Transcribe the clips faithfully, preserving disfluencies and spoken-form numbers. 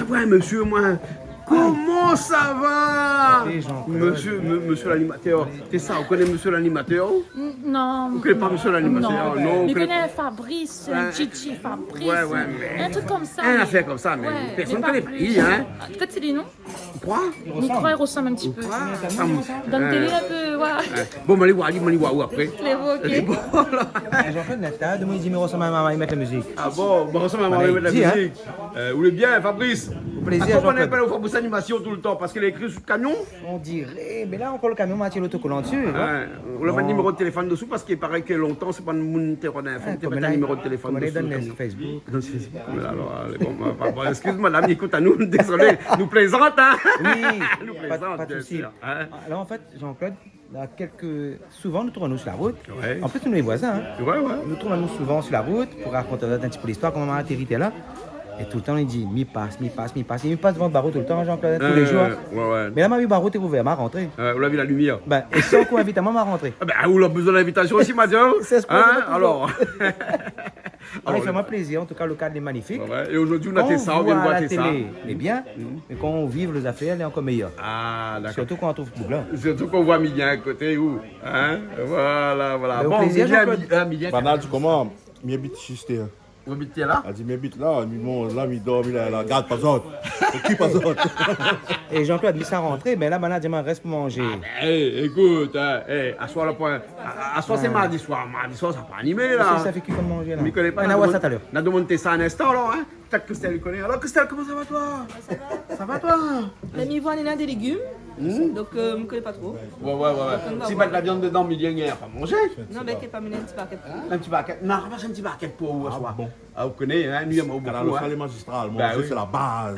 Ouais, monsieur, moi. Comment ça va ? Allez, Jean-Claude. Monsieur, me-, monsieur l'animateur. Sé sa, ou koné monsieur l'animateur, ou ? N-, non. Ou koné pa monsieur l'animateur ? Non. Non, ou koné pa Fabrice, euh, Gigi, Fabrice, ouais, ouais, mé in truk konmsa, in afèr konmsa, mé pèrsone i koné pa li, in. Pétèt sé li, non ? Ou kroi ? Mi kroi i resanm in ti pé. Ou kroi ? Dan télé in pé, ouais. Bon, mé alé oir ali, mé alé oir ou apré. Lé bon, OK. Lé bon, la. Jean-Claude, nèt, in, demoun i di, mi resanm a marmay i mèt la mizik. Ah bon, mi resanm a marmay i mèt la mizik. Euh, ou lé bien, Fabrice ? Plézir, Jean-Claude. Akoz ou pran pa Fabrice Animation toultan ? Parske lé ékri sou le kamion ? On diré, mé la ankor le kamion, ma tir lotokolan dsi, ouais. Ou la mèt niméro téléfone desou parske i paré ke lontan sé pa moun té rod in fon, té mèt in niméro téléfone desou le kamion. Koman i di, koman i di, dan Facebook. Dan Facebook. Alor, alé, bon, pa, pa, eskiz madam, ékout anou, dézolé, nou plézant, in. Oui, nou plézant, pa de sousi. Bien sir, in. Alor, an fèt, Jean-Claude, na kèlk, souvan nou trouv anou si la rout. Ouais. An plis nou lé voizin, in. Ouais, ouais. Nou trouv anou souvan si la rout pou rakont azot in ti pé listoir, koman ma atéri la. É toultan li di, mi pas, mi pas, mi pas. É mi pas dovan baro toultan, Jean-Claude, tou lé zour, in. Euh, ouais, ouais. Mé la, ma vi baro té ouvèr, ma rantré. Euh, ou la vi la limièr. Ben, é san ou invit amoin, ma rantré. Ah ben, ou la bezoin d'invitasion osi, madam. Sé sak nou fé toultan. Alor. Ah, i fé amoin plézir, an tou ka, le kad lé manifik. Ouais, ouais. É zordi, ou na Tessa, ou vien voir Tessa. Kan ou voi a la télé, lé bien, mé kan ou viv lé zafèr, lé ankor méyèr. Ah, dakor. Sirtou kan ou trouv boug la. Sirtou kan ou voi Milien a koté ou, in ? Voilà, voilà. Bon, plézir, Milien, Jean-Claude. Milien, Milien. Banal, koman ? Mi abit isi, in. Ou abit la ? A di, mi abit la, mi manz la, mi dormi la, la, gard pa zot. Okip pa zot. É Jean-Claude, mi sa rantré, mé la, banna di amoin rès pou manzé. Ah ben, é, ékout, in, é, aswar la poin, a, a, aswar sé mardi soir, mardi soir sa pa animé, la. Sé sa, fé kui konm manzé, la ? Mi koné pa, na demoun, sa talèr. Na demoun Tessa in instan, alor, in. Pétèt Christelle i koné. Alor, Christelle, koman sa va, toi ? Sa va, toi ? La mi voi néna dé légim. Hmm ? Donk, euh, mi koné pa tro. Ouais, ouais, ouais, ouais. Donk, nou va voir. Si mèt la viann dedan, Milien i gingn pa manzé. Non, mé ké pa, mi néna in ti barkèt. In ti barkèt. Non, ramas in ti barkèt pou ou aswar. Ah bon ? Ah, ou koné, in, nou i èm aou bokou, in. Kanal Austral, manzé, oui, sé la baz.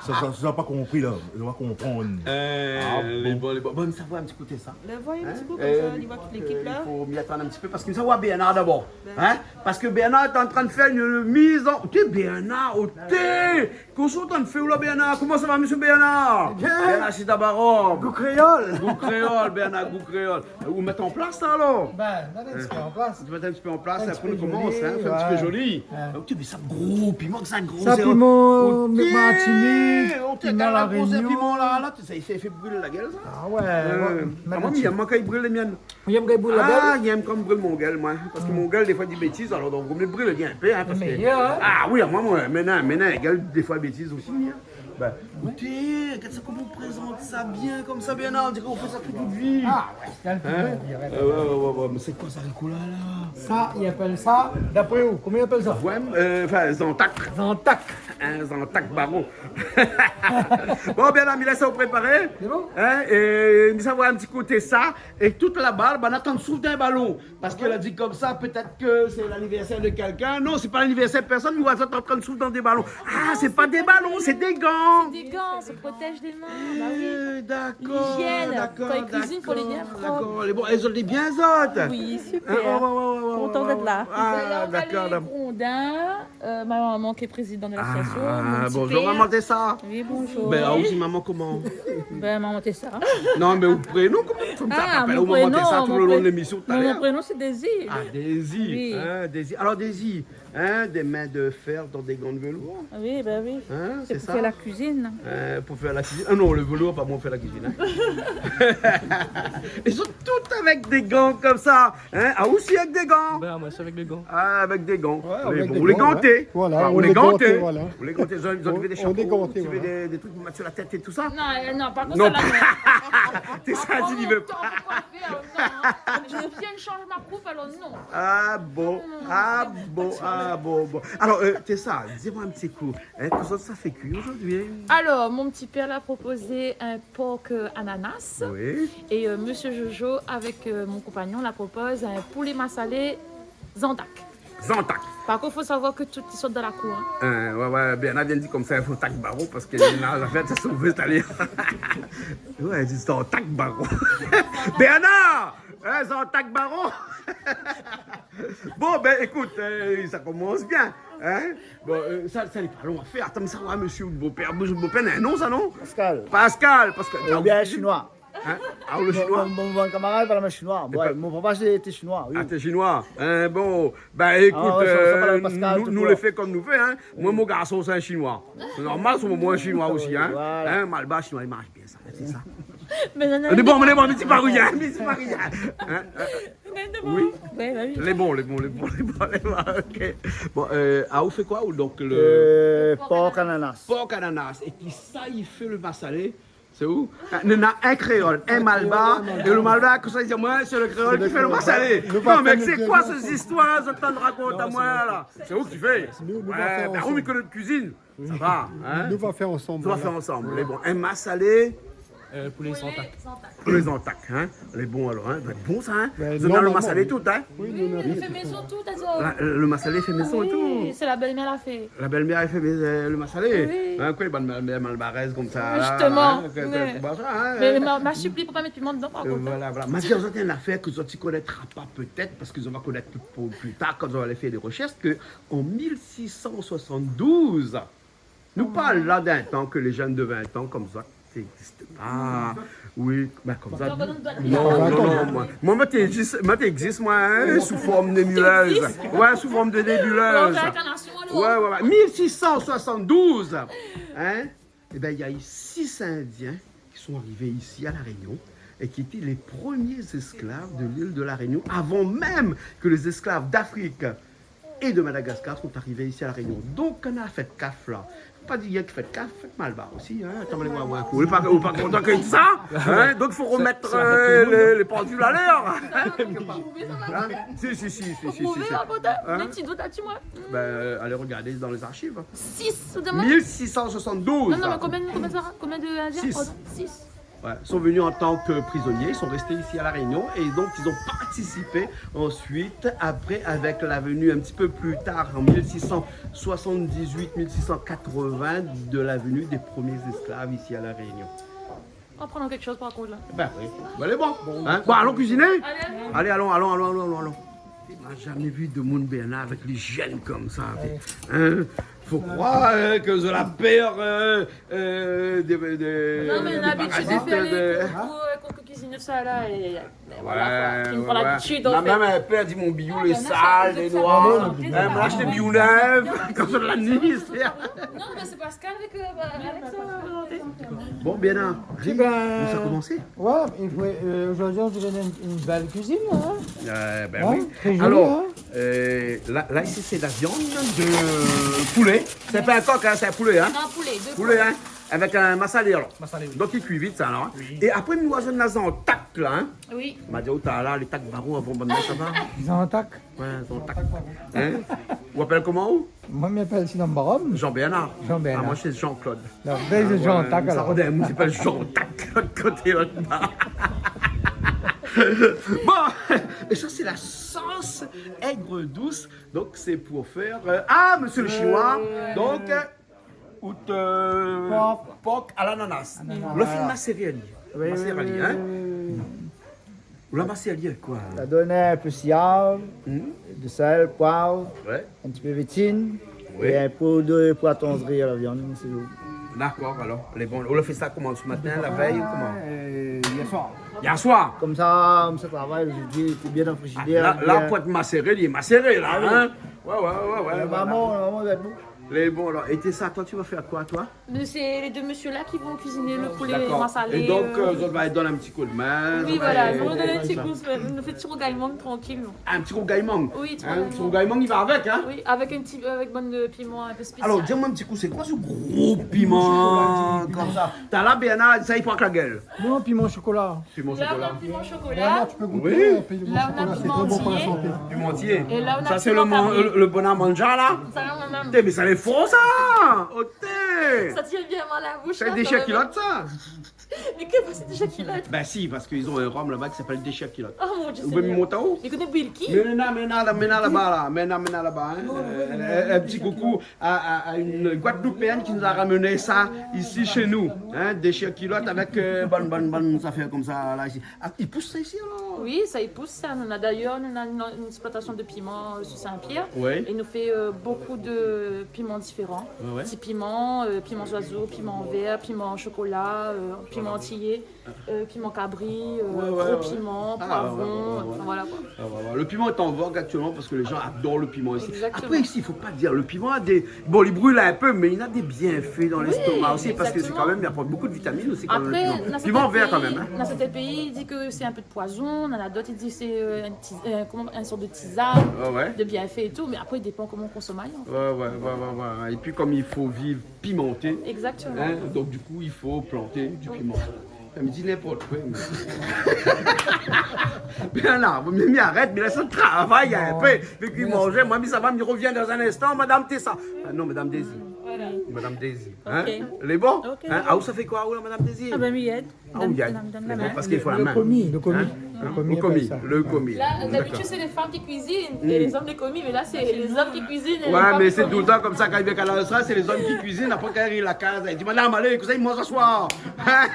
Sa, sa, sa, pa konpri, la. Ou va konprann. Euh, ah bon ? Lé bon, lé bon. Bon, sa voi in ti kou Tessa. Ben, voi in ti kou konmsa, euh, li voi tout lékip, la. I fo mi atann in ti pé parske sa voi Bernard dabor. Ben. In ? Parske Bernard lé antrin fé in miz an, té, Bernard, oté ! Kosa ou antrin fé la, Bernard ? Koman sa va, mésyé Bernard ? Bien. Bernard, sé ta barob. Gou kréol. Gou kréol, Bernard, gou kréol. Ou mèt an plas, sa, alor ? Ben, nou mèt in ti pé an plas. Ou mèt in ti pé an plas, apré nou komans, in, fé in ti pé zoli. Ouais. Ou té vi sa gro piman, sa gro, sa, piman Martinique, piman La Réunion. Ou té gard la grosèr piman la, la, sa i fé, fé bril la gèl, sa. Ah ouais, ouais. Euh, mé amoin, mi èm kan i bril lé mienn. Ou yèm kan i bril la gèl ? Ah, mi yèm kan i bril mon gèl, moin. Parske mon gèl, défoi, i di bétiz, alor donk, vo mié bril ali in pé, in, parske... Lé méyèr, in ? Ah oui, amoin, moin, mintnan, mintnan, gèl, défoi, bétiz osi, in. Ben, ékout, gard sa, koman ou prézant sa bien konmsa, Bernard, on diré ou fé sa tout out vi. Ah ouais, sé in pé bien, ouais, ouais, ouais, mé sé koi sa, Ricola, la ? Sa, i apèl sa, dapré ou, koman i apèl sa ? Ouais, euh, anfin, zantak. Zantak. In, zantak baro. Bon, Bernard, mi lès aou préparé. Sé bon ? In, é mi sa voir in ti koté sa. É tout laba, banna i atann souf dan in balon. Parske la di konmsa, pétèt ke sé lanivèrsèr de kèlkin. Non, sé pa lanivèrsèr pèrsone, mi voi zot antrin souf dan dé balon. Ah, sé pa dé balon, sé dé gan. Sé dé gan, sa i protèj lé min. Ba oui. Euh, dakor, dakor, dakor. Lijièn, kan i kuizine, fo lé bien prop. Lé bon, é zot lé bien, zot ? Oui, super. In, ouais, ouais, ouais. Kontan d'èt la. Ah, dakor. Alor, nou va alé grondin. Euh, ma momon ki lé prézidan de l'association, mon ti pèr. Ah, bonjour, momon Tessa. Oui, bonjour. Ben, aou osi, momon, koman ? Ben, momon Tessa. Non, mé out prénon, koman ? Fo mi sa rapèl aou, momon Tessa, tout le long de l'émission, talèr. Ah, mon prénon, mon prénon, sé Daisy. Ah, Daisy. Oui. In, Daisy. Alor, Daisy, in, des mains de fer dans des gants de velours. Oui, ben oui. In, sé pou fé la kuizine. Euh, pou fé la kuizine. Ah non, le velours, pa bon pou fé la kuizine, in. Zot lé tout avèk dé gan konmsa. In ? Ah, ou osi avèk dé gan ? Ben, moin osi avèk dé gan. Ah, avèk dé gan. Ouais, avèk dé gan, ouais. Ou lé ganté. Voilà, ou lé ganté, voilà. Ou lé ganté. Zot, zot i vé dé shanpon, zot i vé dé, dé truk pou mèt su la tèt é tousa ? Non, euh, non, pa konmsa, la, non. Té sa di, li vé pa. Atann, atann, atann, atann. Mi vien de shanj mon koup, alor non. Ah bon, ah bon, ah bon, bon. Alor, euh, Tessa, di amoin in ti kou, in, kosa zot sa fé kui zordi, in ? Alors, mon petit père l'a proposé un porc, euh, ananas. Oui. Et, euh, monsieur Jojo, avec, euh, mon compagnon, la propose un poulet massalé zantak. Zantak. Par kont, fo savoir ke tout i sort dan la kour, in. Euh, ouais, ouais, Bernard i vien di konmsa, fo tak baro, parske Bernard, la fèt, sa sové talèr. Ouais, i di zantak baro. Bernard ! In, zantak baro. Bon, ben, ékout, euh, sa i komans bien, in. Bon, euh, sa, sa lé pa lon a fèr. Atann, sa va, mésyé out bopèr. Mésyé out bopèr, non, sa, non ? Pascal. Pascal, Pascal. Oubien shinoi. Hein ? Ah, ou lé shinoi ? Mon, mon, mon kamarad, voilà, mé shinoi. Mon papa, sé, té shinoi, oui. Ah, té shinoi. Hein, bon, ben, ékout, nou, nou lé fé konm nou vé, hein. Moin, mon garson, sé in shinoi. Sé normal, sé moin in shinoi osi, hein. Voilà. Hein, malbar, shinoi, i marsh bien, sa. Sé sa. Mé non, non, mé di pa rien, mé di pa rien. Hein, hein. Oui. Ouais, bah oui. Lé bon, lé bon, lé bon, lé bon, lé bon, ok. Bon, euh, ah, ou fé koi, ou, donk, le por ananas. Por ananas. É kisa i fé le masalé ? Sé ou ? Ah, néna in kréol, in malbar, é le malbar, konmsa, i di amoin, sé le kréol ki fé le masalé. Non, mé sé koi sé zistoir zot i rakont amoin la ? Sé ou ki fé ? Nou, nou va fé ansanm. Ou i koné la kuizine. Sa va, hein ? Nou va fé ansanm, voilà. Nou va fé ansanm. Lé bon. In masalé. Euh, poulé zantak. Poulé zantak, hein ? Lé bon alor, hein ? Lé bon sa, hein ? Zot néna le masalé tout, hein ? Oui, nou fé tout mézon tout, azot. La, le masalé fé mézon é tout. Oui, sé la bèl-mèr la fé. La bèl-mèr la fé, euh, le masalé. Oui. Hein, koi, bann bèl-mèr malbarèz konmsa la, hein, ke, ke, konmsa, hein. Mé, mé ma, ma sipli pou pa mèt piman dedan, par kont, hein. Voilà, voilà. Ma di azot in afèr ke zot i konétra pa pétèt, parske zot va konèt pli, pou, pli tar, kan zot va alé fé dé roshèrsh, ke an mil sis san soisann-douz, nou parl la d'in tan ke lé jenn de vin an konmsa, sa égzis pa. Oui, ben, konmsa. Non, non, non, moin, moin, moin té égzis, moin té égzis, moin, hein, sou form de nébulèz. Ouais, sou form de nébulèz. Ouais, ouais, ouais. Mil sis san soisann-douz, hein. Eh ben, il y a eu six Indiens qui sont arrivés ici à La Réunion et qui étaient les premiers esclaves de l'île de La Réunion, avant même que les esclaves d'Afrique et de Madagascar sont arrivés ici à La Réunion. Donk, kan na la fèt kaf la, pa di rienk fèt kaf, fèt malbar osi, hein. Atann, alé oir, oir. Ou lé pa, ou lé pa kontan ke sa, hein ? Donk, fo romèt, euh, lé, lé pandil alèr. Hein ? Si, si, si, si, si, si. Hein ? Ben, euh, alé rogardé dan lé zarchiv. Six, ou demann ? Mil sis san soisann-douz. Non, non, mé konbien, konbien sa, konbien de Indiens ? Six. Oh, six. Ouais, sont venus en tant que prisonniers, ils sont restés ici à La Réunion et donc ils ont participé ensuite, après, avec la venue un petit peu plus tard, en mille six cent soixante-dix-huit, mille six cent quatre-vingts, de la venue des premiers esclaves ici à La Réunion. An aprann kékshoz par kont la. Ben oui. Ben, lé bon. Hein ? Bon, alon kuiziné. Alé, alé. Alé, alon, alon, alon. Ma zamé vi demoun, Bernard, avèk lé jenn konmsa. Hein ? Fo kroir, euh, ke zot la pèr, euh, euh, dé, dé, dé parazit, dé... Non, mé labitid, euh, pou, euh, kan ou kuizine sa la, é, é voilà, koi. Ouais, ouais. Mèm in pèr di mon biyou lé sal, lé noir. Hein, moin la ashté biyou nèf, kan zot la ni. Non, mé sé Pascal avèk, euh, avèk son volonté. Bon, Bernard, nou sa komansé ? Ouais, é, euh, zordi, nou sa fé in, in bèl kuizine, hein ? Euh, ben oui. Très joli, hein ? Alors, euh, là, là, ici, c'est la viande de poulet. C'est pas un coq, hein, c'est un poulet, hein ? Non, poulet, de poulet, hein ? Avec un massalé, alors. Massalé, oui. Donc, il cuit vite, ça, alors, hein ? Oui. Et après, nou néna zantak, là, hein ? Oui. Ma di aou talèr, lé tak baro avan bann mèt, sa va ? Zantak. Ouais, zantak. Hein ? Ou apèl koman, ou ? Moin, mi apèl Sinan Barom. Jean-Bernard. Jean-Bernard. Ah, moin, sé Jean-Claude. Non, ben, sé Jean-Tak, alor. Ah ouais, sa, on dirait, moin, sé pa Jean-Tak, lot koté, lot bar. Bon, et ça, c'est la sauce aigre douce. Donc, c'est pour faire, euh, ah, monsieur le Chinois. Euh. Donc, euh, out, euh, pork. Pork à l'ananas. Ananas. Lo fine maséré ali. Oui, oui, oui, oui. Ou la masé ali avèk koi ? La donn in pé siav, de sèl, poiv, in ti pé vétine, é in pé de, pou atanzri la viann, sé tout. D'accord, alors, lé bon. Ou la fé sa koman, se matin, la vèy, ou koman ? Euh, hier soir. Hier soir ? Konmsa, konmsa travay, zordi, lé bien dan frizidèr. Ah, la, la, pou èt maséré, li lé maséré, la, hein ? Ouais, ouais, ouais, ouais, voilà. Normalman, normalman, li va èt bon. Lé bon, alors. Et ça, toi, tu vas faire quoi, toi ? Mais c'est les deux messieurs-là qui vont cuisiner le poulet massalé. D'accord. Et donc, euh, zot va donn in ti kou d'min, oui, voilà, nou va donn in ti kou, nou fé ti rougay mang trankil, nou. Un petit rougail mangue. Oui, ti rougay mang. Hein, un petit rougail mangue, il va avec, hein ? Oui, avec un petit, avec bann, euh, piman un peu spécial. Alors, dis-moi un petit coup, c'est quoi ce gros piment comme ça ? T'as là, Bernard, ça, il porte la gueule. Non, piment chocolat. Piment chocolat. Là, on a le piment chocolat. Voilà, tu peux goûter, euh, piment chocolat, c'est très bon pour la santé. Là, on a pimentier. Pimentier. Et là, on a piment carré. Ça, c'est le mon-, le, le bonhomme manja, là. Ça, non, non. Putain, mais ça, lé for, ça. Oh, putain. Ça tient bien dans la bouche, là, quand même. C'est des déchets culottes, ça. Mais que c'est des déchets culottes ? Ben si, parce qu'ils ont un rhum là-bas qui s'appelle Déchets Culottes. Oh, mon Dieu Seigneur. Ou pé mont anlèr ? Mé koté Bilky ? Mé la, mé la, mé la, laba la, mé la, mé la, laba, hein. Euh, un, un petit coucou à, à, à une Guadeloupéenne qui nous a ramené ça ici chez nous, hein, déchets culottes avec, euh, bann, bann, bann zafèr konmsa la, isi. Ah, i pous sa isi, alor ? Oui, sa i pous, sa. Nou na, d'ailleurs, nou na une, une exploitation de piment, euh, sur Saint-Pierre. Ouais. Et nous fait, euh, beaucoup de piments différents. Ouais, ouais. Ti piman, euh, piman zoizo, piman vèr, piman chokola, euh, piman antillais, euh, piman kabri, euh, gro piman, poivron, euh, voilà, quoi. Ah, ouais, ouais, ouais. Le piment est en vogue actuellement parce que les gens adorent le piment ici. Exactement. Après, ici, il faut pas dire, le piment a des, bon, il brûle un peu, mais il a des bienfaits dans l'estomac aussi, parce que c'est quand même, il apporte beaucoup de vitamines aussi, quand même, le piment. Piment vert, quand même, hein. Après, dans certains pays, dans certains pays, ils disent que c'est un peu poison, néna d'ot i di sé, euh, in ti-, euh, koman, in sort de tizane, de bienfé é tou, mé apré i dépan koman i konsom ali, an fèt. Ouais, ouais, ouais, ouais, ouais. Et puis, comme il faut vivre pimenté, hein, donc du coup, il faut planter du piment. Exactement. Exactement. Sa mi di ninport koi, mé. Bien la, mi, mi arèt, mi lès travay in pé. Épi manzé, moin, mi sava, mi rovien dan in instan, Madame Tessa. Ah non, Madame Daisy. Voilà. Madame Daisy. Hein ? Ok. Lé bon ? Ok. Hein ? Ah, ou sa fé koi, ou la, Madame Daisy ? Ah ben, mi èd. Ah, ou i èd. Madame, madame, madame. Parske i fo la min. Le commis, le commis. Hein ? Le commis, le commis. Là, d'habitude, c'est les femmes qui cuisinent et les hommes les commis, mais là, c'est les hommes qui cuisinent et les femmes les commis. Ouais, mé sé toultan konmsa, kan i vien Kanal Austral, sé lé zom ki kuizine, apré, kan i ariv la kaz, i di, madam, alé, kosa i manz aswar ? Ah,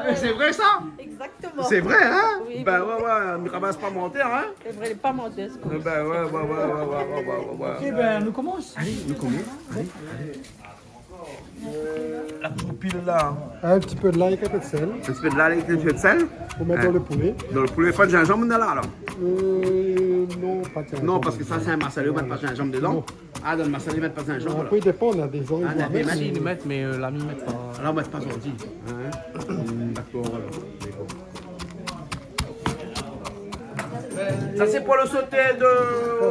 mé sé vré, sa ? Exactement. Sé vré, hein ? Oui, oui. Ben ouais, ouais, mi ramas pa mantèr, hein ? C'est vrai, elle est pas menteuse, quoi. Ben ouais, ouais, ouais. Ok, ben, nou komans. Alé, nou komans. Alé, alé. La poupil la. Un petit peu de lait, un peu de sel. Un petit peu de lait, un petit peu de sel. Pou mèt dan le poulé. Dan le poulé, pa de zinzanm la, alor ? Euh, non, pa de zinzanm. Non, parske sa, sé in masalé, i mèt pa zinzanm dedan. Non. Ah, dan le masalé, i mèt pa zinzanm, alor. Apré, i dépan, néna dé zan i mèt. Ah, néna dé zan i mèt. Li, li mèt, mé, euh, la, mi mèt pa. La, i mèt pa zordi. Hein ? Hmm, dakor, alor. Dakor. Sa, sé pou le soté de,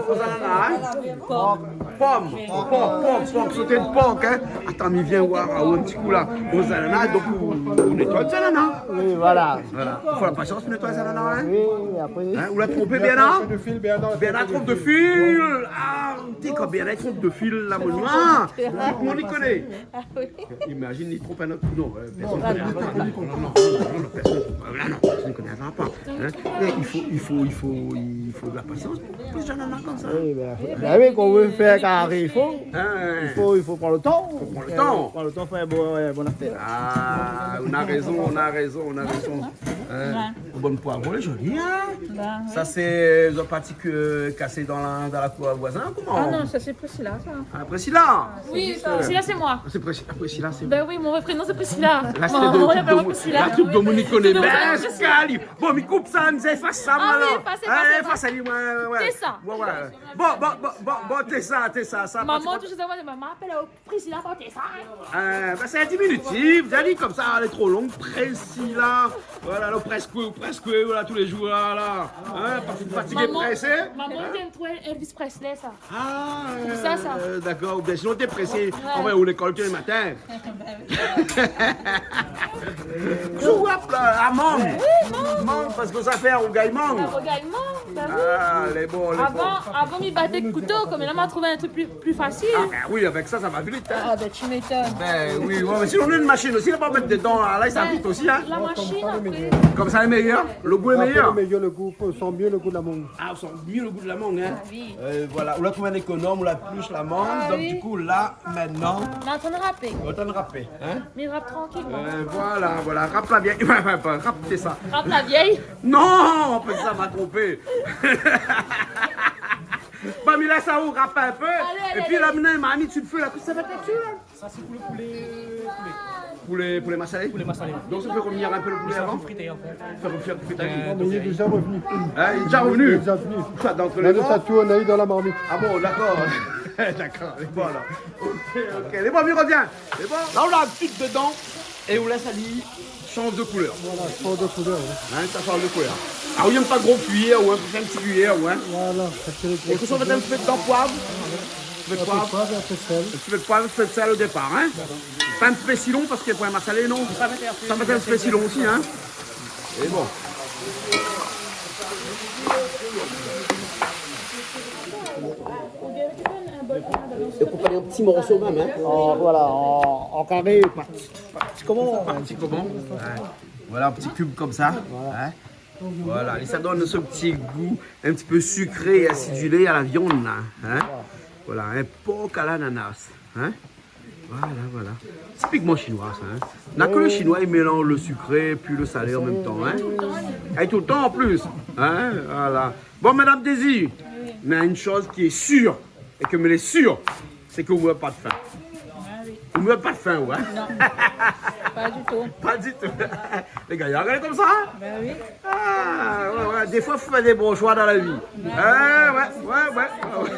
aux ananas, hein ? Pom. Pom, pom, pom, pom, soté de por, hein ? Atann, mi vien oir, ah, in ti kou la. Aux ananas, donk, ou, ou nétoy lé zanana. Oui, voilà. Voilà. I fo la pasians pou nétoy zanana, hein ? Oui, oui, apré. Hein ? Ou la tronp Bernard ? Bernard tronp de fil. Ah, ou di, kan Bernard i tronp de fil, la, mon noir. Tout le monde i koné. Ah oui. Imagine, li tronp in ot. Non, euh, personne i koné. Non, non, non, non, non, personne. Euh, là, non, personne i koné, sa va pa. Hein ? Mé i fo, i fo, i fo, i fo de la pasians pou, pou zanana konmsa. Oui, ben, ben oui, kan ou vé fé in kari, i fo, i fo, i fo pran le tan. Fo pran le tan. Fo pran le tan, fé in bon, in bon afèr. Ah, ou na rézon, ou na rézon, ou na rézon. Hein ? Ouais. Bon, poiv, lé zoli, hein ? Ben oui. Sa, sé, euh, zot la parti ke, euh, kasé dan la, dan la kour voizin, koman ? Ah non, sa, sé Priscilla, sa. Ah, Priscilla ? Oui, sa, Priscilla, sé moin. Ah, sé Priscilla, Priscilla, sé... Ben oui, mon vrai prénom, c'est Priscilla. La, sé tout domoun i koné. Tout domoun i koné. Tout domoun i koné. Bon, mi koup sa, nou éfas sa, alor. Ah oui, éfas, éfas, éfas. Alé, éfas, alé, ouais, ouais, ouais. Sé sa. Ouais, ouais. Bon, bon, bon, bon, bon, té sa, té sa, sa, maman, parske toujour, maman i apèl, euh, Priscilla, pa Tessa. Euh, ben, sé in diminitif, zot i di konmsa, lé tro long, Priscilla. Voilà, le prèske, prèske, voilà, tou lé zour, la, la. Hein, parske fatigé, présé. Maman, maman, i èm tro Elvis Presley, sa. Ah, euh, dakor. Oubien sinon, té présé, anvoy aou lékol tou lé matin. Zoué la, la mang. Oui, mang. Mang, parske sa fé rougay mang. La rougay mang, ben oui. Ah, lé bon, lé bon. Avan, avan, mi bat èk kouto, koméla, ma trouv in trik pli, pli fasil. Ah, ben oui, avèk sa, sa va vit, hein. Ah, ben, tu m'étonnes. Ben oui, ouais, mé sinon, nou na in mashine osi, la, pou mèt dedan, la, la, sa vit osi, hein. La mashine, apré. Konmsa lé méyèr. Le gou lé méyèr. Apré, lé méyèr, le gou, on sent mieux le goût de la mangue. Ah, on sent mieux le goût de la mangue, hein. Ah oui. Euh, voilà, ou la trouv in ékonom, ou la éplis la mang, donk, du kou, la, mintnan, nou atann rapé. Nou atann rapé, hein. Mi rap trankil, moin. Euh, voilà, voilà, rap la vièy. Enfin, enfin, pa rap, sé sa. Rap la vièy. Non, pa sa, ma tronpé. Ba, mi lès aou rap in pé. Alé, alé, alé. Épi la, mintnan, ma mi mèt su le fé, la, sa va èt la dsi, la. Sa, sé pou le poulé, poulé. Poulé, poulé masalé ? Poulé masalé, ouais. Donk, sa fé rovnir in pé le poulé avan ? Sa fé frit avan. Fé rovnir frit avan. Euh, non, mé li lé déza rovni. Hein, li lé déza rovni ? Li lé déza rovni. Sa, donk, la, sa tourn dan la marmit. Ah bon, dakor. Dakor, lé bon, la. Ok, ok. Lé bon, mi rovien. Lé bon. La, ou la tout dedan é ou lès ali shanj de koulèr. Voilà, shanj de koulèr, ouais. Hein, sa shanj de koulèr. Ah oui, i èm pa gro kuiyèr, ouais, fo fé in ti kuiyèr, ouais. Voilà, sa fé gro kuiyèr. É kosa ou mèt in ti pé de poiv ? In pé de poiv. In pé de poiv, in pé de sèl. In ti pé de poiv, in pé de sèl o dépar, hein. Voilà. Pa in ti pé sitron, parske pou in masalé, non ? Sa va fé in ti pé sitron osi, hein. É bon. É koup ali an ti morso mèm, hein. An, voilà, an, an karé, pa ti koman. Pa ti koman. Ouais. Voilà, in ti kub konmsa. Voilà. Hein. Voilà, é sa i donn se ti gou in ti pé sikré é asidulé a la viann, la, hein. Voilà, in por a lananas, hein. Voilà, voilà. Tipikman shinoi, sa, in. Na ke lo shinoi i mélanz lo sikré pi lo salé an mèm tan, in. É toultan an plis, in, voilà. Bon, Madam Daisy, mé in shoz ki lé sir, é ke mi lé sir, sé ke ou mour pa d'fin. Ah oui. Ou mour pa d'fin, ou, in ? Non, pas du tout. Pa ditou. Lé gayar, regard konmsa, in ? Ben oui. Ah, ouais, ouais. Défoi, fo fé dé bon shoi dan la vi. Ah, ouais, ouais, ouais, ouais.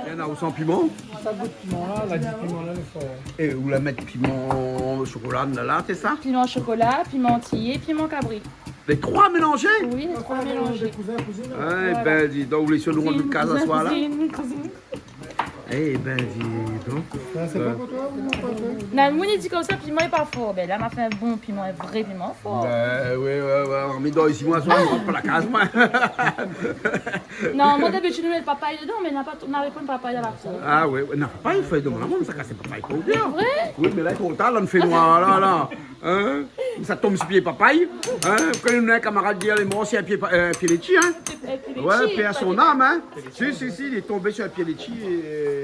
Néna ou san piman ? Sa gout piman la, la di piman la, lé for. É ou la mèt piman shokola la, la, sé sa ? Piman shokola, piman antiyé, piman kabri. Lé troi mélanzé ? Oui, lé troi mélanzé. Kouzin, kouzin. Ah, voilà. Ében, di donk, ou lé sir nou rant kaz aswar la ? Kouzin, kouzin. Ében, di donk. Ah, sé pa pou toi ou non, pa pou toi ? Nan lo moun i di konmsa, piman lé pa for. Ben la, ma fé in bon piman, in vré piman for. Ben oui, oui, oui. Mi dor isi, moin, aswar, mi rant pa la kaz, moin. Non, moin, dabitid, mi mèt papay dedan, mé na pa, na pa papay dan la kour. Ah oui, oui. Non, papay, fèy de mon amour, sa kas papay pou bien. Vré ? Oui, mé la, tro tar, la, i fé noir, la, la. In ? Sa i tonm si pié papay. In ? Kan néna in kamarad i di, lé mor si in pié pa-, euh, pié létshi, in ? In pié létshi, ouais, pé a son nam, in. Si, si, si, li lé tonbé si in pié létshi é, é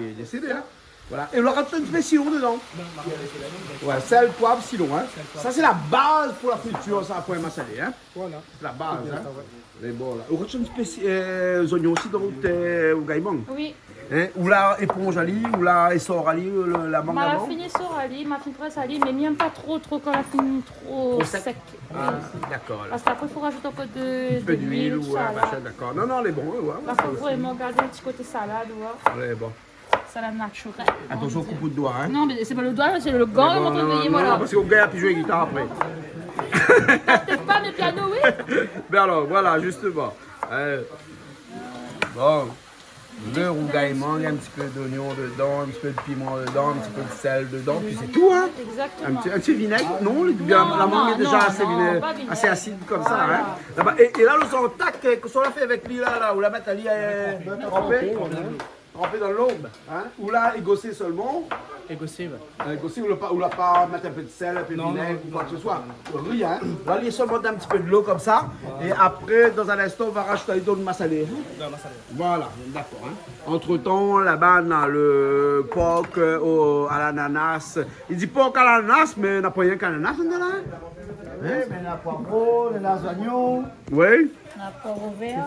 lé désédé, in. Voilà. É ou la razout in ti pé sitron dedan. Ouais, sèl, poiv, sitron, in. Sa sé la baz pou la fritir, sa, pou in masalé, in. Voilà. Sé la baz, in. Sé bien sa, ouais. Lé bon, la. Ou razout in ti pé si-, euh, zonion osi dan out, euh, out gaymang. Oui. In, ou la éponz ali, ou la ésor ali, le, la mang avan ? Ma la fini ésor ali, ma fini près ali, mé mi èm pa tro, tro kan la fini tro sèk. Tro sèk ? Ah, dakor, alor. Parske apré, fo razout in pé de, in pé de luil, ou, ouais, machin, dakor. Non, non, lé bon, ouais, ouais. La, fo vréman gard in ti koté salad, ouais. Lé bon. Salad natirèl. Atansion, koup out doi, in. Non, mé sé pa lo doi, sé lo gan, non, non, non, parske lo gan i apui zitar apré. Pétèt pa, mé piano, oui. Mé alor, voilà, zistoman. Euh, bon. Le rougay mang, in ti pé d'onion dedan, in ti pé de piman dedan, in ti pé de sèl dedan, pi sé tou, in. Exactement. In ti, in ti vinèg, non, la mang lé déza asé asid konmsa, in. Voilà. Laba, é, é la, lo zantak, euh, kosa ou la fé avèk li la, la, ou la mèt ali, euh, tranpé, tranpé dan lo, in, ou la égosé solman. Égosé, ouais. Euh, égosé, ou la pa, ou la pa mèt in pé de sèl, in pé de vinèg ou koi ke se soi. Non, non, non. Rien, in. La, li lé solman dan in ti pé dolo konmsa. Voilà. É apré, dan in instan, ou va razout ali dan lo masalé. Dan lo masalé. Voilà, dakor, in. Antretan, laba, na lo por, euh, o, a lananas. I di por a lananas, mé na pa rienk lananas, in, la, in. Oui, mé na poivron, na zonion. Oui. Na poivron vèr,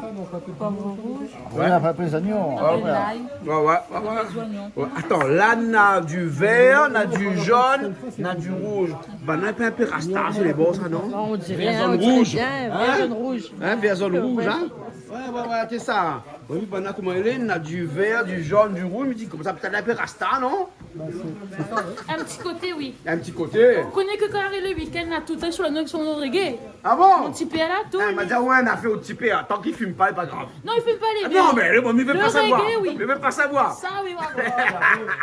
poivron rouz. Ouais. Oui, na pa plis zonion. Ah, ouais. Lay. Ouais, ouais, ouais, ouais. Lé zonion. Ouais. Atann, la, na di vèr, na di zone, na di rouz. Banna lé pa in pé rasta, sé lé bon, sa, non ? On diré, in, on diré bien, vèr, zone, rouz. In ? Vèr, zone, rouz, in ? Ouais, ouais, ouais, sé sa. Banna, banna, koman i lé, na di vèr, di zone, di rouz, mi di konmsa, pétèt in pé rasta, non ? Ba, sé, sé sa, ouais. In ti koté, oui. In ti koté. Ou koné ke kan i ariv lo week-end, la, toultan, si la nout, son reggae. Ah bon ? Mon ti pèr la, tout. Eh, ma di, ouais, na fé out ti pèr. Tan k'i fim pa, lé pa grav. Non, i fim pa, lé... Ah non, mé bon, mi vé pa savoir. Lo reggae, oui. Mi vé pa savoir. Sa, oui, ouais, ouais.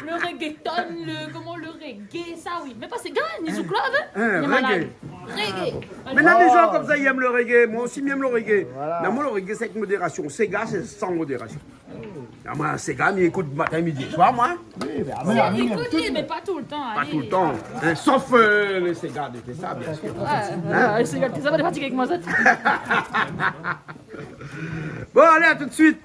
Lo reggaeton, lo, koman, lo reggae, sa, oui. Mé pa séga, ni zouk love, in. Hein, reggae. Reggae. Mé na dé zan konmsa i èm lo reggae. Moin osi, mi èm lo reggae. Voilà. Mé moin, lo reggae, sé avèk modérasion. Séga, sé san modérasion. Ah, moin, séga, mi ékout matin, midi é soir, moin. Oui, mé, ah, mé, ah, mé, ékout, mé pa toultan, pa toultan, in, sof, euh, lé séga de Tessa, bien sir. Ouais, lé séga de Tessa, pa de fatig avèk moin, sa. Bon, alé, à tout de suite.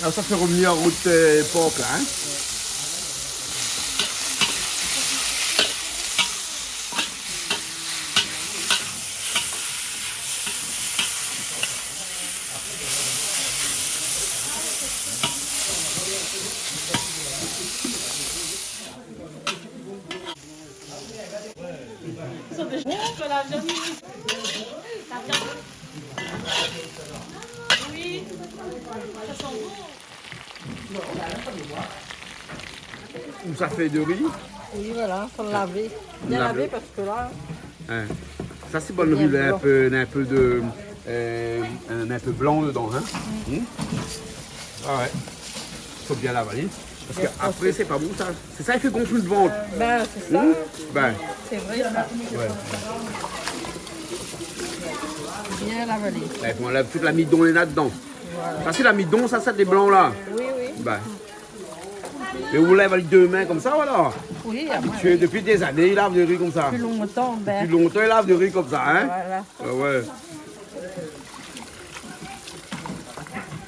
La, sa fé revenir out, euh, por la, in. Sur la viande. La viande. Oui, sa i san bon. Ou sa fé do ri ? Oui, voilà, fo lavé. Bien lavé. Lavé parske la... Hein. Sa sé bon ri, la, in pé, in pé de, euh, in, in pé blan dedan, hein. Mm. Hmm ? Ah ouais. Fo bien lavé. Parske apré, sé pa bon, sa. Sé sa i fé gonfl lo vant. Ben, sé sa. Hmm ? Ben. Sé vré, sa. Ouais. Bien lavé. La, i fo anlèv tout lamidon néna dedan. Voilà. Sa sé lamidon, sa, sé dé blan, la. Oui, oui. Ben. Mé ou lèv avèk dé min konmsa, voilà. Oui, ah, abitié, dopi dé zané, i lav lo ri konmsa. Dopi lontan, bin. Dopi lontan, i lav lo ri konmsa, in ? Voilà. Ouais, ouais.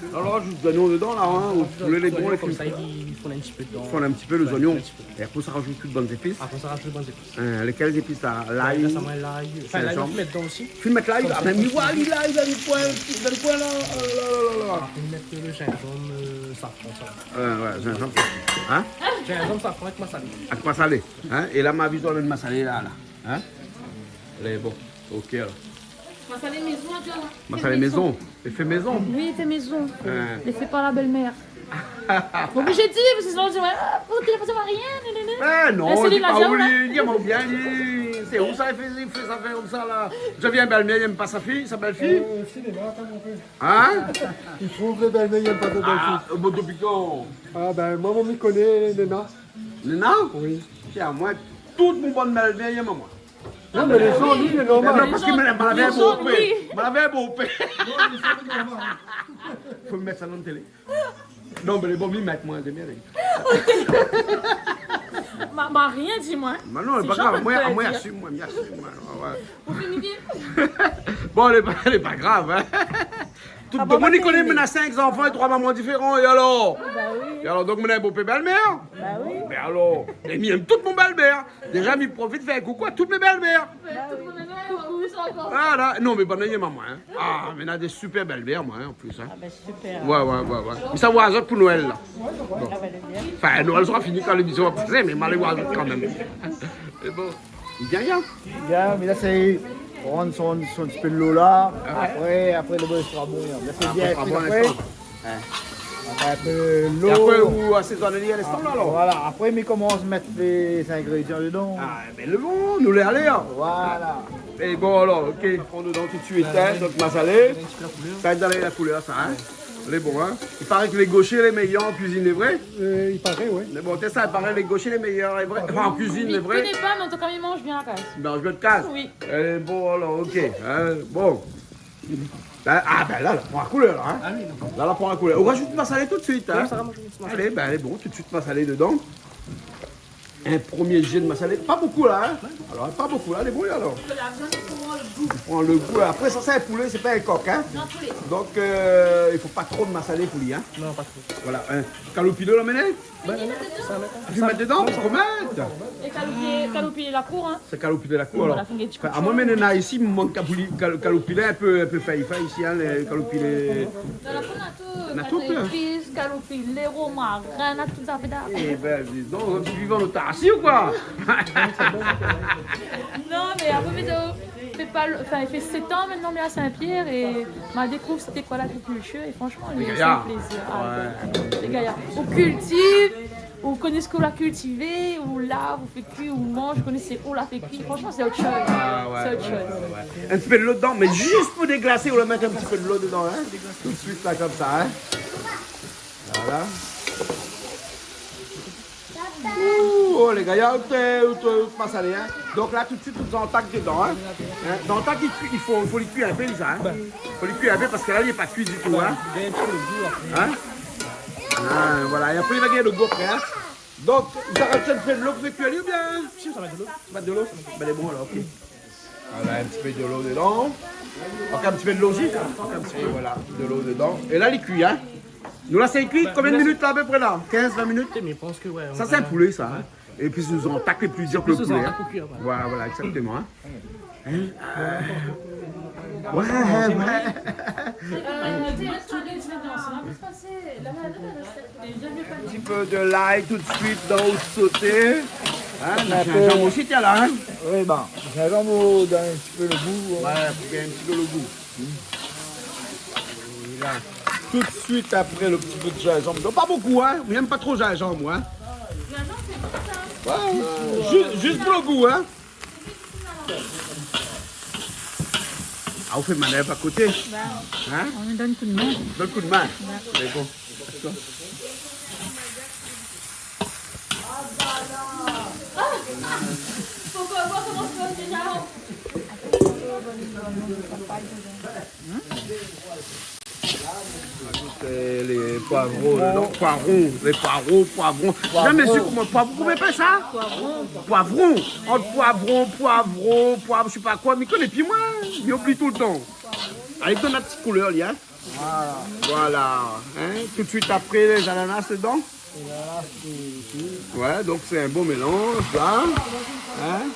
Alor, azout zoignon dedan, la, in, ou poulé lé bon, lé fine. Konmsa, i fonn in ti pé dedan. Fonn in ti pé lé zoignon. Ouais, in ti pé. É apré, sa razout tout bann zépis. Apré, sa razout bann zépis. In, lékèl zépis, la ? Lay, zinzanm. Lay, anfin, la, zinzanm. I mèt dedan osi. Fine mèt lay, la, mèm li, oué, lay, lay, lay, poin, lay, poin, la, la, la, la, la. Apré, i mèt lo zinzanm, euh, safran, sa. Ouais, ouais, zinzanm, safran. In ? Zinzanm, safran avèk masalé. Avèk masalé, in ? É la, ma vi, ou la mèt masalé la, la. In ? Lé bon. Ok, alor. Masalé mézon, ou la di, in ? Masalé mézon. Lé fé mézon. Oui, lé fé mézon. In. Lé fé par la bèl-mèr. Oblizé di, parske sinon, ou di, oué, ah, pou ki la pa rien, nanana. É non, Céline, di pa ou, li, li, li, sé ou sa, li fé, li fé sa, fé konmsa, la. Ou la vi in bèl-mèr, i èm pa sa fiy, sa bèl-fiy ? Euh, si, néna, kan mèm. In ? I trouv lé bèl-mèr, i èm pa sa bèl-fiy. Ah, bon, dopi kan ? Ah, bin, moin, moin, mi koné, néna. Néna ? Oui. Tiens, moin, tout mon bann bèl-mèr i èm amoin. Non, mé lé zoli, lé normal. Non, parske moin, moin lavé in bopèr. Moin lavé in bopèr. Non, mé sa, lé normal. Fo mèt sa dan télé. Non, mé lé bon, mi mèt, moin, lé bien. Ma, ma rien di, moin. Mé non, sé pa grav. Moin, moin, asim, moin, mi asim, moin. Ouais, ouais. Ou fini bien. Bon, lé pa, lé pa grav, in. Tout domoun i koné, moin néna sink zanfan é troi momon diféran, é alor ? Ba oui. É alor, donk, moin néna in bopèr, bèl-mèr ? Ba oui. Mé alor, é mi èm tout mon bèl-mèr. Déza, mi profit fé in koukou a tout mé bèl-mèr. Ba oui. Voilà. Non, mé banna i èm amoin, in. Ah, mé néna dé super bèl-mèr, moin, in, an plis, in. Ah bin, super. Ouais, ouais, ouais, ouais. Mé sa, ou va azot pou Noèl, la. Bon. Ah, ba, lé bien. Anfin, Noèl sra fini kan lémision va pasé, mé ma alé oir azot kan mèm. Mé bon. Bien, bien. Bien, mé la, sé pran son, son ti pé dolo la. Ah ouais. Apré, apré, lo bèl sra bon, in. Mé sé bien, apré, sra bon, apré. In. Apré, in pé dolo. É apré, ou asézone ali a linstan, la, alor ? Voilà, apré, mi komans mèt lé zingrédian dedan. Ah, bin, lé bon, nou lé alé, in. Voilà. É bon, alor, ok, pran dedan tout suit, in, donk masalé. Sa i donn la koulèr, sa, in. Lé bon, in. I paré ke lé goshé lé méyèr an kuizine, lé vré ? Euh, i paré, ouais. Mé bon, té sa, i paré lé goshé lé méyèr, lé vré. Anfin, an kuizine, lé vré. Mi koné pa, mé an tou ka, mi manz bien a kaz. Manz bien a kaz ? Oui. É bon, alor, ok. In, bon. La, ah, bin la, la pran la koulèr, la, in. Ah oui, non. La, la pran la koulèr. Ou razout masalé tout suit, in. Oui, sa va, moin, mi razout masalé. Alé, bin, lé bon, tout suit masalé dedan. In promié jé de masalé, pa bokou la, in. Ouais. Alor, pa bokou la, lé bon, alor. Pou la viann, i pran lo gou. I pran lo gou. Apré, sa, sé in poulé, sé pa in kok, in. Non, poulé. Donk, euh, i fo pa tro de masalé pou li, in. Non, pa tro. Voilà, in. Kaloupilé, ou la amené ? Bin, sa, mèt. Ah, i mèt dedan, i fo mèt. É kaloupilé, kaloupilé la kour, in. Sé kaloupilé la kour, alor. Voilà, fine ti kou de sèl. Anfin, amoin, mé néna isi, i mank kaloupilé, kal-, kaloupilé in pé, in pé fèy, fèy isi, in, lé kaloupilé. Non, la, na tout, na tout, in. Zépis, kaloupilé, romarin, na tout sa, péta. Eh ben, dis donc, tu vis en autarcie ou quoi ? Non, mé apré, mi fé pa lo, anfin, i fé sèt an mintnan, mi lé a Saint-Pierre é ma dékouv sété koi lagrikiltir é fransheman, lé gayar. Sé in plézir. Ah, ouais, lé gayar. Ou kiltiv, ou koné sak ou la kiltivé, ou lav, ou fé kui, ou manz, ou koné sak ou la fé kui. Fransheman, sé ot shoz. Ah, ouais, ouais, ouais, ouais. Sé ot shoz. In ti pé dolo dedan, mé zis pou déglasé, ou la mèt in ti pé dolo dedan, in. Tout suit la, konmsa, in. Voilà. Ouh, oh, lé gayar, out, out, out masalé, in. Donk la, tout suit, ou antak dedan, in. In, dan tan li kui, i fo, fo li kui in pé, sa, in. Fo li kui in pé parske la, li lé pa kui ditou, in. In ? Ah, voilà. É apré, li va gingn lo gou apré, in. Donk, ou sa razout in pé dolo pou fé kui ali oubien ? Si, sa va dolo. Sa va dolo ? Ben, lé bon, alor, ok. Voilà, in ti pé dolo dedan. Ankor in ti pé dolo osi. Ankor in ti pé, voilà, dolo dedan. É la, li kui, in. Nou la, sa i kui konbien de minit la, apépré la ? Kinz, vin minit ? Mé mi pans ke, ouais, sa, sé in poulé, sa, in. É pi, nou antak lé pli dir ke lo poulé, in. Voilà, voilà, égzaktoman, in. In ? Euh, ouais, ouais. In ti pé de lay tout suit dan out soté. In, in pé zinzanm osi, tiens, la, in ? Oui, ben, zinzanm, ou donn in ti pé lo gou, in. Ouais, pou gingn in ti pé lo gou. Voilà. Tout suit apré, lo ti pé de zinzanm. Non, pa bokou, in. Mi èm pa tro zinzanm, moin. Zinzanm, sé bon, sa. Ouais, ouais. Zis, zis pou lo gou, in. Ah, ou fé manèv a koté ? Ba, in ? Ou donn kou d'min. Donn kou d'min. Ba. Mé bon. Pourquoi, pourquoi, comment ça se passe déjà ? Azout, euh, lé, Poivron dedan. Poivron. Lé poivron, poivron. Poivron. Zamé su koman poivron, koman i apèl sa ? Poivron. Poivron. Ant poivron, poivron, poiv, mi koné pi moin. Mi oubli toultan. Alé, donn la ti koulèr, li, in. Voilà. Voilà. In ? Tout suit apré, lé zananas dedan. Lé zananas, sé, sé... Ouais, donk sé in bon mélanz, la. In ?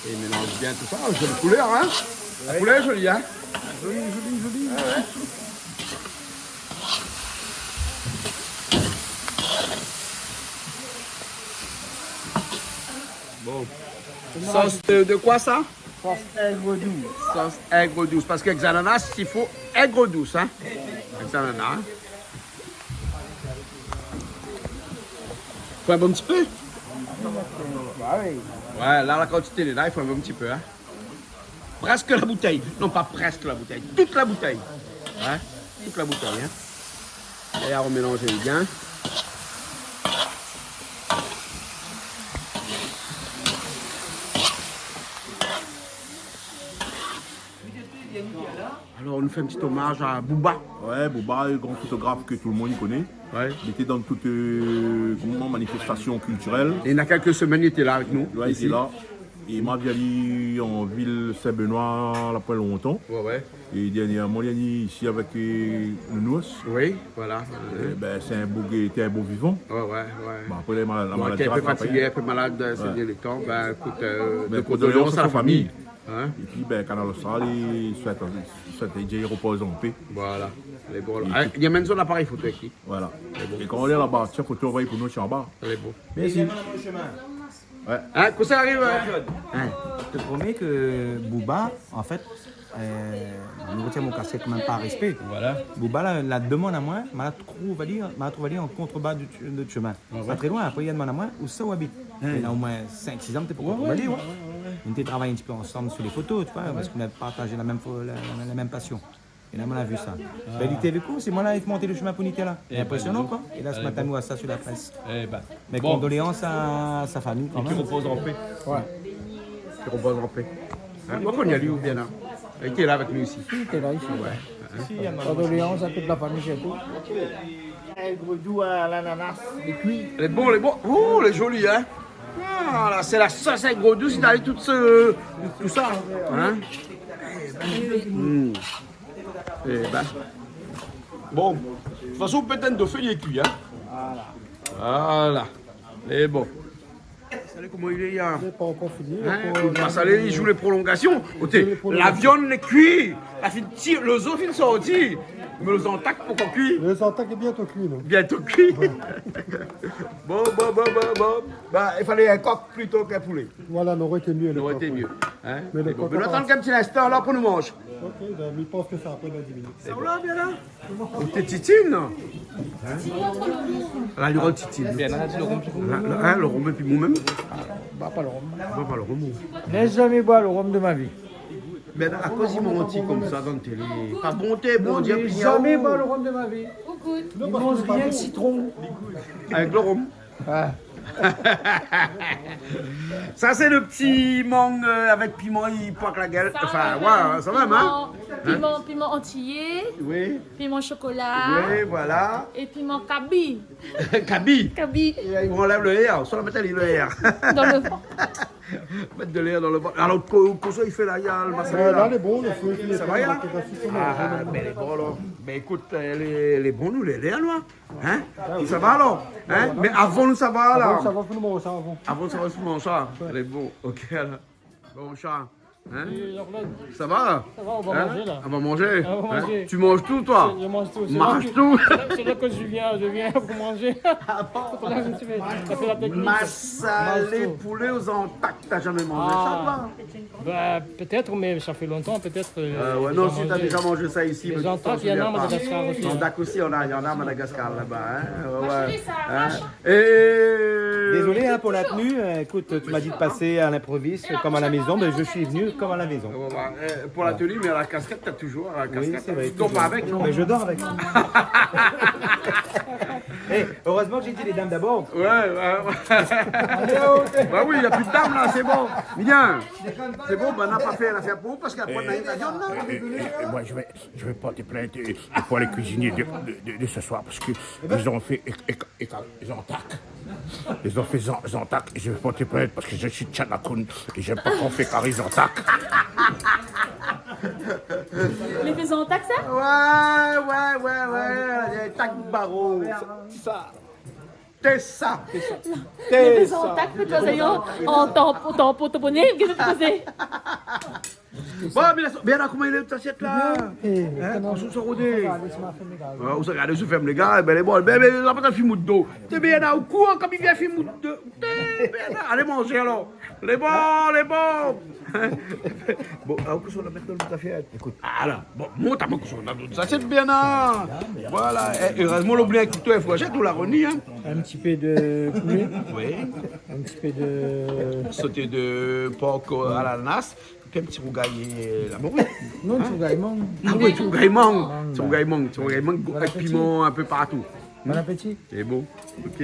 É mélanz bien tout sa. Zoli koulèr, in ? La koulèr lé zoli, in ? Zoli, zoli, zoli. Ouais, ouais. Bon. Sos de, de koi sa ? Sos èg dous. Sos èg dous. Parske èk zananas, i fo èg dous, in. Èk zananas, in. Fo in bon ti pé. Ba oui. Ouais, la, la kantité lé la, i fo in bon ti pé, in. Prèsk la boutèy. Non, pa prèsk la boutèy. Tout la boutèy. In ? Tout la boutèy, in. É la, nou mélanz bien. Alor, nou fé in ti omaz a Bouba. Ouais, Bouba, le gran fotograf ke tout le moun i koné. Ouais. Li lété dan tout, euh, koman, manifestasion kiltirèl. É na kèk semèn, li lété la avèk nou, isi. Ouais, li lété la. É ma vi ali an vil Sin-Benoi, la poin lontan. Ouais, ouais. É dèrnièrman, li la vni isi avèk, euh, Nounours. Oui, voilà. É bin, sé in bo, té in bo vivan. Ouais, ouais, ouais. Bon, apré, la ma-, la maladi la frappé. Bon, té in pé fatigé, in pé malad, euh, sé dèrnié tan. Ouais. Bin, ékout, euh, bin, kondoléans a la fami. Kondoléans a la fami. In ? Épi, bin, Kanal Austral, i souèt, i souèt, i di, i ropoz an pé. Voilà. Lé bon. É, ah, tout. Li amèn son aparèy foto avèk li. Voilà. Lé bon. É kan ou lé laba, tienbo foto, anvoy pou nou, tienbo. Lé bon. Mèrsi. Ouais. In, kosa i ariv, in ? Jean-Claude, in, mi té promèt ke Bouba, an fèt, euh, mi rotien mon kaskèt kan mèm par rèspé. Voilà. Bouba la, la demann amoin, ma la trouv ali, ma la trouv ali an kontrebar de, de shemin. Ouais, ouais. Pa tré loin, apré, li la demann amoin ousa ou abit. In. Néna omoin sink, sis an, mi té pa ankor trouv ali, ouais. Ouais, ouais, ouais. Nou té travay in ti pé ansanm su lé foto, tu vois, parske nou la partaz la mèm fo-, la, la, la mèm pasion. É la, moin la vi sa. Ah. Bin, li té avèk ou, sé moin la fé mont le shemin pou li té la. Eh ben, dis donc. Inprésionan, koi. É la, se matin, nou voi sa su la près. Eh ben. Mé bon. Mes condoléances à sa famille, quand même. É ki ropoz an pé. Ouais. Ki ropoz an pé. In, moin, kan li lé bien la. Li lété la avèk nou isi. Li lété la isi. Ouais. Condoléances à toute la famille, surtout. Èg dous a l'ananas, lé kui. Lé bon, lé bon. Oh, lé zoli, in. Ah, la, sé la sos èg dous, li la tout se, tout sa, in. Mm. Eh ben. Bon, de tout fason, pétèt do fé, li lé kui, in. Voilà. Lé bon. Salé, koman i lé, in ? Lé pa ankor fini, in, ankor, ou pa salé, li zoué lé prolongasion. Oté, la viann lé kui. La fine tir, le zo fine sorti. Mé le zantak pankor kui. Le zantak lé bientôt kui, non ? Bientôt kui. Ouais. Bon, bon, bon, bon, bon. Ba, i falé in kok plito k'in poulé. Voilà, noré été myé, le kok, ouais. Noré été myé, in. Mé le kok, nou atann in ti linstan la pou nou manz. Ok, bin, mi pans ke sa apré, dan dis minit. Sa va bien la ? Ou té titine, non ? In ? La, li rod titine. Bien, la, di le rom. La, la, in, le rom épi moin mèm. Ba pa le rom. Ba pa le rom. Mi la zamé boir le rom de ma vi. Mé akoz i manti konmsa dan télé ? Pa bonté, non, Bondié, mi la zamé boir le rom de ma vi. Li manz bien sitron. Avèk le rom. Ah. Sa, sé le ti mang, euh, avèk piman, li poik la guèl. Sa, enfin, ouais, sa va, hein ? Piman, piman antillais, oui, piman chocolat, oui, voilà, et piman kabi. Kabi. Kabi. Et, euh, i anlèv le R, sa la mèt le R. Dans le ventre. Mèt de l'èr dan le vant. Alor, ko-, kosa i fé la, i a le masala la ? Ouais, la, lé bon, le fé, lé bon. Sa va, ya ? Ah, bin, lé bon, alor. Bin, ékout, euh, lé, lé bon, nou, lé, lé, alor. Hein ? Ah, oui. Sa va, alor ? Hein ? Mé avan, nou, sa va, la. Avan, sa va, fé nou manz sa, avan. Avan, sa va, fé nou manz sa. Ouais. Lé bon, ok, alor. Bon, sa. Hein ? Oui, Jean-Claude. Ça va ? Ça va, on va manger, là. Hein ? On va manger. On va manger. Hein ? Tu manges tout, toi ? Je, je mange tout. Mange tout. C'est là que, c'est là, c'est là que je viens, je viens pour manger. Ah bon ? Pour là, je suis, ça fait la technique. Massalé poulet aux antak, t'as jamais mangé ça, toi ? Ah. Bah, peut-être, mais ça fait longtemps, peut-être, euh, j'ai déjà mangé. Euh, ouais, non, si t'as déjà mangé ça ici, mais tu t'en souviens pas. Les antak, il y en a à Madagascar aussi, hein. Les antak aussi, il y en a, il y en a à Madagascar, là-bas, hein. Ouais, ouais. Hein ? Et... Désolé, hein, pour la tenue. Euh, écoute, tu m'as dit de passer à l'improviste, comme à la maison, mais je suis venu comme à la maison. Ouais, ouais, euh, pour la tenue, mais la casquette, t'as toujours la casquette. Oui, c'est vrai, toujours. Tu dors pas avec, non ? Mais je dors avec. Eh, heureusement que j'ai dit les dames d'abord. Ouais, ouais, ouais. Bah oui, il y a plus de dames là, c'est bon. Bien. C'est bon, ben, on n'a pas fait l'affaire pour vous parce qu'après, on a une occasion, non ? Et, et, et moi, je vais, je vais porter plainte, euh, pour les cuisiniers de, de, de, de ce soir parce que ils ont fait, et, et, et, ils ont attaqué. Ils ont fait zan-, zantak, je vais porter plainte parce que je suis Tchanakoun et j'aime pas qu'on fait carré zantak. Lé fé zantak, sa ? Ouais, ouais, ouais, ouais, lé tak baro. Sa. Té sa. Lé fé zantak, fé toi, sa y est, an, an tan, tan pou, tan pou né, kisa ou fé ? Bon, mé la, mé la, koman i lé, tasièt la ? Bien. Eh, hein, koman ou sa rodé ? Sa va, lès amoin fé mé gaz. Ouais, ou sa gard, ou sa fé mé gaz, ben, lé bon, ben, ben, la patat fimout do. Té bien, la, ou kour, kom i vien fimout do. Té bien, la. Alé manzé, alor. Lé bon, lé bon. Bon, alor, kosa ou la mèt dan lo tasièt ? Ékout. Ala, bon, mont amoin kosa ou la mèt dan lo tasièt, bien, la. Voilà, eh, erèzman, ou la oubli in kouto, in fourshèt, ou la reni, hein. Un petit peu de poulet. Oui. Un petit peu de... Sauté de porc, euh, à l'ananas. Pi in ti rougay, euh, la mori. Non, ti rougay mang. Ah ouais, ti rougay mang. Mang, ti rougay mang, ti rougay mang, bon appétit. Avèk piman in pé partou. Bon appétit. Sé bon. Ok.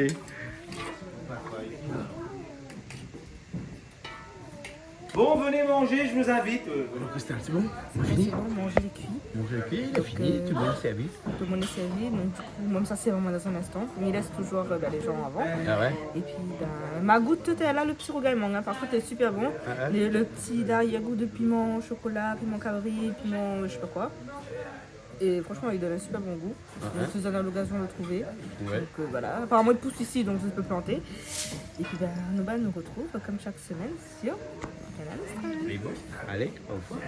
Bon, venez manger, je vous invite. Euh, voilà. Christelle, c'est bon ? On a fini ? C'est bon, manger est cuit. Manger est cuit, il a fini, tout le monde est servi. Tout le monde est servi, donc du coup, moi, ça, c'est vraiment dans un instant. Mais il laisse toujours, euh, bah, les gens avant. Ah ouais ? Et puis, bah, ma goût tout à l'heure, le petit rougail mangue, hein. Par contre, c'est super bon. Ah ouais ? Le, le petit arrière-goût de piment chocolat, piment carry, piment, euh, je sais pas quoi. Et franchement, il donne un super bon goût. Ah ouais ? Donc, si vous en avez l'occasion de le trouver. Ouais. Donc, euh, voilà. Apparemment, il pousse ici, donc ça peut planter. Et puis, bah, nous, bah, nous retrouve comme chaque semaine sur Kanal Austral. Et bon, allez, au revoir.